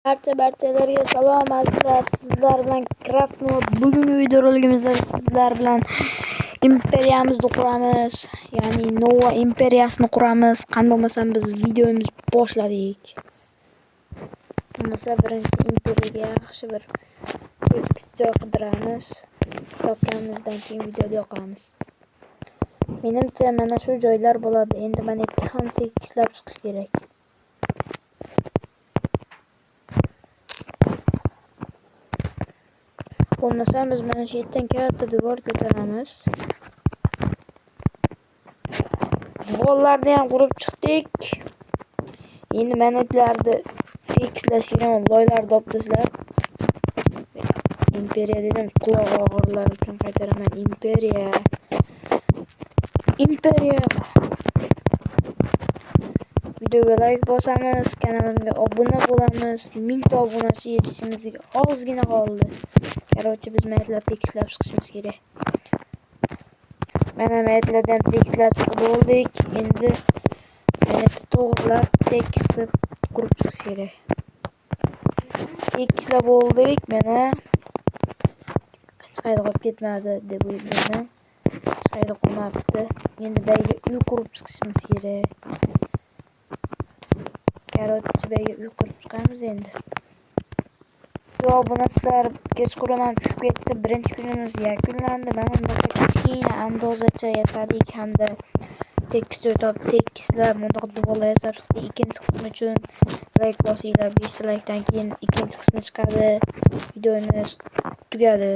Barchalarga salom azizlar. Sizlar bilan Craft Nova. Bugungi videorolikimizda sizlar bilan imperiyamizni quramiz. Ya'ni Nova imperiyasini quramiz. Qanday bo'lmasam biz videomiz boshladik. Bo'lmasa birinchi imperiyaga yaxshi bir tekis joy qidiramiz. Topganimizdan keyin videoni yoqamiz. Menimcha mana shu joylar bo'ladi. Endi mana yerda ham tekislab chiqish kerak. Bo'lmasa biz mana shu yerdan katta devor ko'taramiz. Devorlarni ham qurib chiqdik. Endi mana yerlarni tekislash kerak, loylarni olib tashlab. Imperiya dedim, quloq og'irlar uchun qaytaraman. Imperiya. Imperiya. Videoga like bosamiz, kanalimga obuna bo'lamiz. 1000 ta obunachi yetishimizga ozgina qoldi. Короче, biz maytlar tekislab chiqishimiz kerak. Mana maytlardan tekislab chiqib bo'ldik. Endi maytni to'g'rilab tekislab qurib chiqish kerak. Tekislab bo'ldik. Mana hech qayerda qolib ketmadi deb o'ylayman. Hech qayerda qolmabdi. Endi bu yerga uy qurib chiqishimiz kerak. Короче, bu yerga uy qurib chiqamiz endi. Obunachilar kechqurun ham tushib ketdi. Birinchi kunimiz yakunlandi. Mana bunaqa kichkina andozacha yasadik hamda tekis joy topib tekislab bundoq devorlar yasab chiqdik. Ikkinchi qismi uchun like bosinglar. 5 ta likedan keyin ikkinchi qismi chiqadi. Videomiz tugadi.